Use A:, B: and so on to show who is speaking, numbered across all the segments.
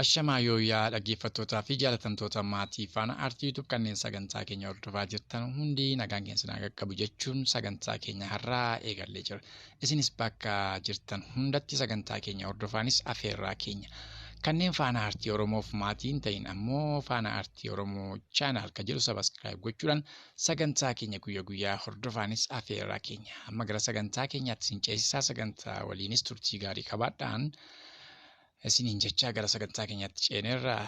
A: Ashamaa yooyaa dhaggeeffattootaa fi jaalatamtoota maatii Faana Aartii YouTube kanneen sagantaa keenya hordofaa jirtan hundi nagaan keenya sinaa qaqqabu jechuun sagantaa keenya har'aa eegallee jira. Isinis bakka jirtan hundatti sagantaa keenya hordofaanis afeerraa keenya. Kanneen Faana Aartii Oromoof maatii hin ta'in ammoo Faana Aartii Oromoo channel kan jedhu subscribe gochuudhaan sagantaa keenya guyyaa guyyaa hordofaanis afeerraa keenya. Amma gara sagantaa keenyaatti isin ceesisaa, sagantaa waliinis turtii gaarii qabaadhaan isiniin jechaa gara sagantaa keenyaatti ceeneerra.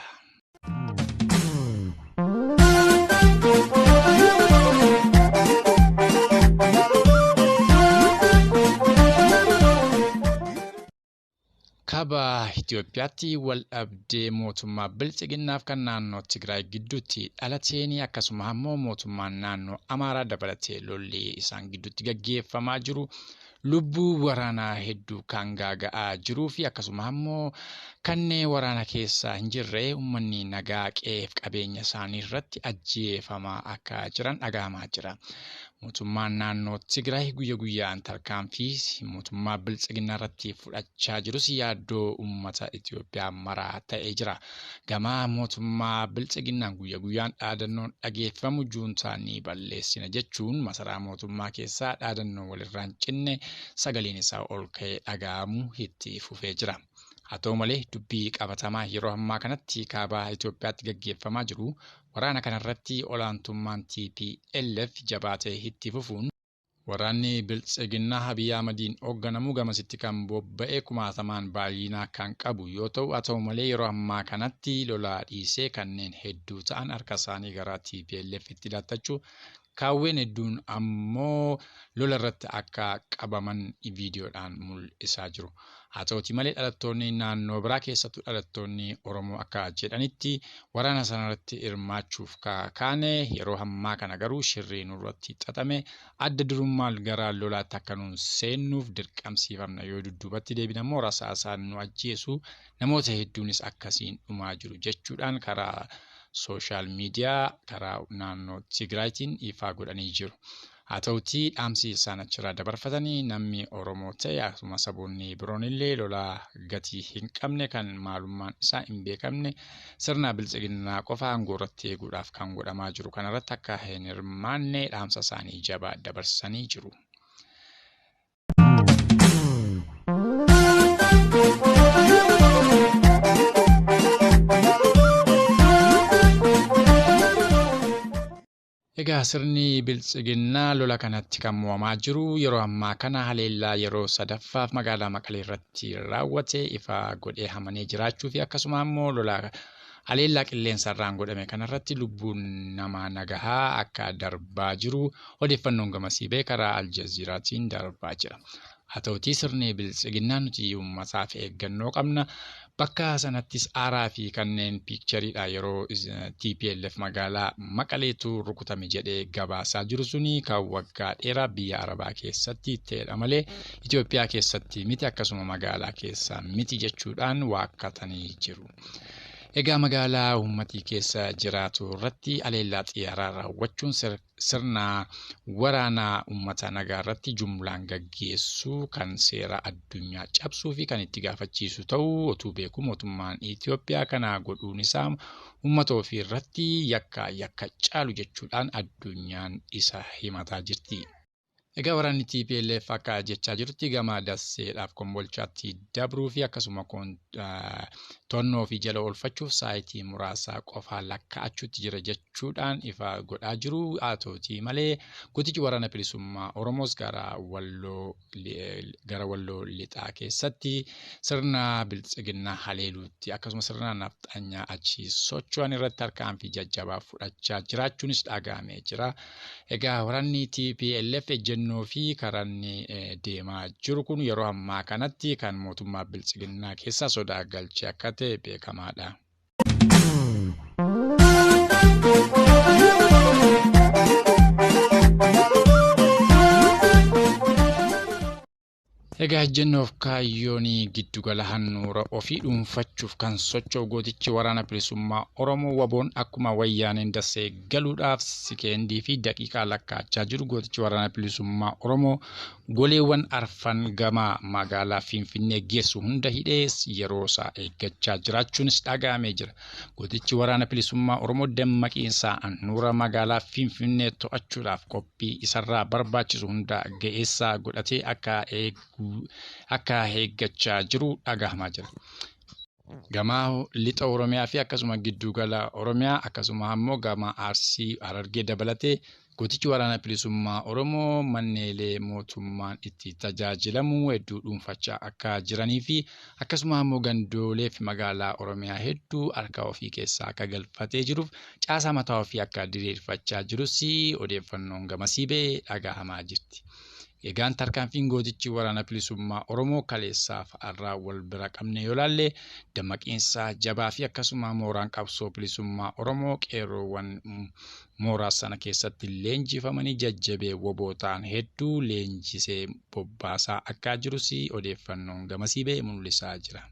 A: Kaaba Itoophiyaatti wal dhabdee mootummaa Bilxiginnaaf kan naannoo Tigraay gidduutti dhalateen akkasuma ammoo mootummaan naannoo Amaaraa dabalatee lolli isaan gidduutti gaggeeffamaa jiru lubbuu waraanaa hedduu kan gaaga'aa jiruu fi akkasuma ammoo kanneen waraana keessa hin jirre uummanni nagaa qe'eef qabeenya isaanii irratti ajjeefamaa akka jiran dhaga'amaa jira. Mootummaan naannoo Tigraay guyya guyyaan tarkaanfii mootummaa Bilxiginnaa irratti fudhachaa jirus yaaddoo uummata Itoophiyaa maraa ta'ee jira. Gama mootummaa Bilxiginnaan guyya guyyaan dhaadannoon dhageeffamu juuntaa ni balleessina jechuun masaraa mootummaa keessaa dhaadannoo walirraa hin cinne sagaleen isaa ol ka'ee dhaga'amu itti fufee jira. Haa ta'u malee dubbii qabatamaa yeroo ammaa kanatti kaaba Itoophiyaatti gaggeeffamaa jiru waraana kanarratti olaantummaan TPLF jabaatee itti fufuun waraanni Bilxiginnaa Abiy Ahmediin hoogganamu gamasitti kan bobba'e kumaatamaan baay'inaa kan qabu yoo ta'u, haa ta'u malee yeroo ammaa kanatti lola dhiisee kanneen hedduu ta'an harka isaanii gara TPLF itti laattachuu kaawween hedduun ammoo lola irratti akka qabaman viidiyoodhaan mul'isaa jiru. Haa ta'uti malee dhalattoonni naannoo biraa keessattuu dhalattoonni Oromoo akka jedhanitti waraana sanarratti hirmaachuuf kaane yeroo ammaa kana garuu shirri nurratti xaxame adda durummaan gara lolaatti akka nuun seennuuf dirqamsiifamna, yoo dudduubatti deebine ammoo rasaasaan nu ajjeesu, namoota hedduunis akkasiin dhumaa jiru jechuudhaan karaa sooshaal miidiyaa karaa naannoo Tigraayitiin ifaa godhanii jiru. Haa ta'uti dhaamsi isaan achirraa dabarfatanii namni Oromoo ta'e akkasuma saboonni biroon illee lola gatii hin qabne kan maalummaan isaa hin beekamne sirna Bilxiginnaa qofa aangoo irratti eeguudhaaf kan godhamaa jiru kanarratti akka hin hirmaanne dhaamsa isaanii jabaa dabarsanii jiru. Egaa sirni Bilxiginnaa lola kanatti kan mo'amaa jiru yeroo ammaa kana haleellaa yeroo sadaffaaf magaalaa Maqalee irratti raawwate ifa godhee hamanee jiraachuu fi akkasuma ammoo lola haleellaa qilleensarraan godhame kanarratti lubbuun nama nagahaa akka darbaa jiru odeeffannoon gamasii ba'e karaa Aljaziiraatiin darbaa jira. Haa ta'utii sirni Bilxiginnaa nuti uummataaf eeggannoo qabna. Bakka sanattis aaraa fi kanneen piikchariidha yeroo TPLF magaalaa Maqaleetu rukutame jedhee gabaasaa jiru suni kan waggaa dheeraa biyya Arabaa keessatti ta'edha malee Itoophiyaa keessatti miti akkasuma magaalaa keessa miti jechuudhaan waakkatanii jiru. Egaa magaalaa uummatii keessa jiraatu irratti haleellaa xiyyaaraa raawwachuun sirna waraanaa uummata nagaa irratti jumlaan gaggeessuu kan seera addunyaa cabsuu fi kan itti gaafachiisu ta'uu otuu beeku mootummaan Itoophiyaa kana godhuun isaa uummata ofii irratti yakka yakka caalu jechuudhaan addunyaan isa himataa jirti. Egaa waraanni TPLF akka jechaa jirutti gama Dasseedhaaf Kombolchaatti dabruu fi akkasuma to'annoo fi jala oolfachuuf saayitii muraasa qofaa lakkaa'achuutti jira jechuudhaan ifa godhaa jiru. Haa ta'utii malee gootichi waraana bilisummaa Oromoos gara Walloo lixaa keessatti sirna Bilxiginnaa haleeluutti akkasuma sirna nafxanyaa achi socho'an irratti tarkaanfii jajjabaa fudhachaa jiraachuunis dhaga'amee jira. Egaa waraanni TPLF ejjennoo fi karaa inni deemaa jiru kun yeroo ammaa kanatti kan mootummaa Bilxiginnaa keessaa sodaa galchee akka ta'e beekamaadha. Egaa ejjennoof kaayyoon giddugala handhuura ofii dhuunfachuuf kan socho'u gootichi waraana bilisummaa Oromoo Waboon akkuma wayyaaneen Dassee galuudhaaf sikeendii fi daqiiqaa lakkaa'achaa jiru gootichi waraana bilisummaa Oromoo Goleewwan arfan gama magaalaa Finfinnee geessu hunda hidhee yeroo isaa eeggachaa jiraachuunis dhaga'amee jira. Gootichi waraana bilisummaa Oromoo dammaqiinsaa handhuura magaalaa Finfinnee to'achuudhaaf qophii isarraa barbaachisu hunda ga'eessaa godhatee akka eeggachaa jiru dhaga'amaa jira. Gama lixa Oromiyaa fi akkasuma giddugala Oromiyaa akkasuma ammoo gama Arsii Harargee dabalatee gootichi waraana bilisummaa Oromoo manneelee mootummaan itti tajaajilamu hedduu dhuunfachaa akka jiranii fi akkasuma ammoo gandoolee fi magaalaa Oromiyaa hedduu harka ofii keessaa akka galfatee jiruuf caasaa mataa ofii akka diriirfachaa jirus odeeffannoon gamasii ba'ee dhagahamaa jirti. Egaan tarkaanfiin gootichi waraana bilisummaa Oromoo kaleessaaf har'aa wal bira qabne yoo laalle dammaqiinsa jabaa fi akkasuma mooraan qabsoo bilisummaa Oromoo qeerroowwan mooraa sana keessatti leenjifamanii jajjabee woboo ta'an hedduu leenjisee bobbaasaa akka jirus odeeffannoon gamasii ba'e mul'isaa jira.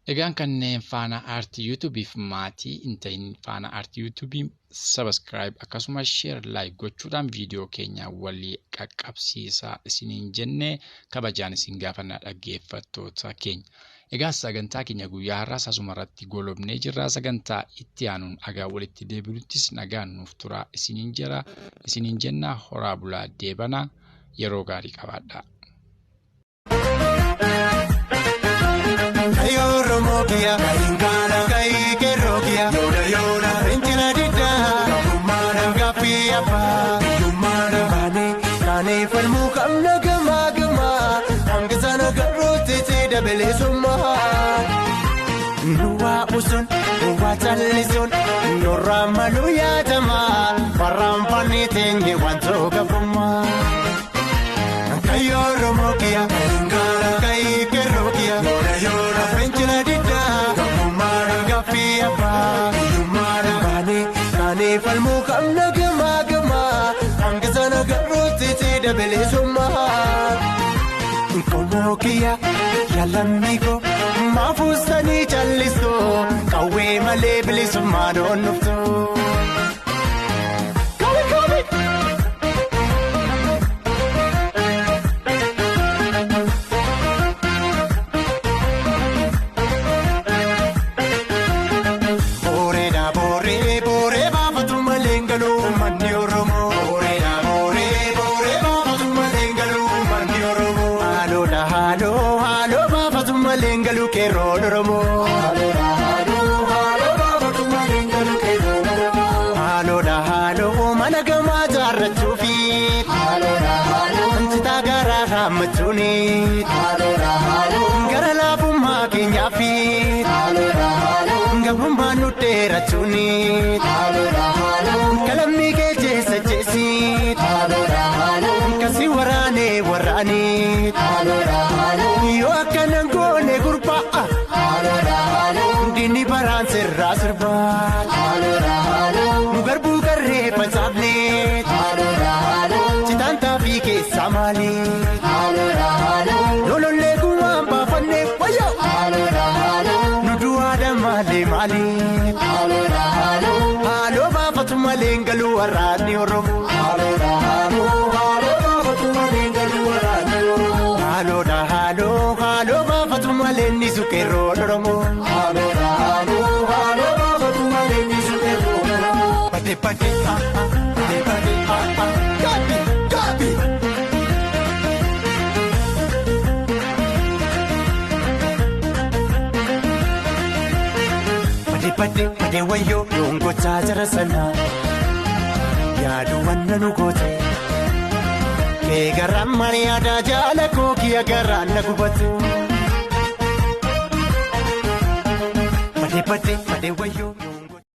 A: Egaan kanneen Faana Aartii YouTubeef maatii hin ta'in Faana Aartii YouTubeii subscribe akkasumas share like gochuudhaan viidiyoo keenya walii qaqqabsiisaa isiniin jennee kabajaan isin gaafannaa dhaggeeffattoota keenya. Egaa sagantaa keenya guyyaa har'aas asuma irratti goolabnee jirra. Sagantaa itti aanuun agaa walitti deebi'uttis nagaan nuuf turaa isiniin jira. Isiniin jenna horaa bulaa deebanaa yeroo gaarii qabaadhaa.
B: Kayo Kayingala Kaikerokia Yoda Yoda Rinchila Dida Kumara Gapi Appa Yumara Bane Kane Falmu Kamna Gama Gama Angasana Garoti Tida Summa Nuwa Usun Nuwa Talisun Nurra Maluya Jamal Param Pani Tengi Wanto Kapuma Kayo Romokia Kayingala Kaikerokia Yoda Yoda Rinchila Dida Kane falmu kamna gama gama angasana garoti tida bilisumma Komokiya yalamiko mafusani challiso kawe male bilisumma donnuftu. Gara laafummaa keenyaa fi gabrummaa nu dheerachuuni kalammii kee jeessa jeesi kasi waraanee waraanii yoo akkanan goone gurbaa diinni baraan sirraa sirbaa nu garbuu garree facaafnee citaan taafii keessaa maali. Lolollee gumaan baafannee wayyoo nu du'aadha malee maali. Haaloo baafatu malee galuu waraanni Oromoo. Haaloodha haaloo haaloo baafatu malee ni suqeerroo Oromoo. Pate pate pate pate gaabi gaabi. Pate pate wayyoo yoongochaa jara sana yaadu wanna nu goote kee garaan malee aadaa jaala kookiya garaan na gubatu. Pate pate pate wayyoo.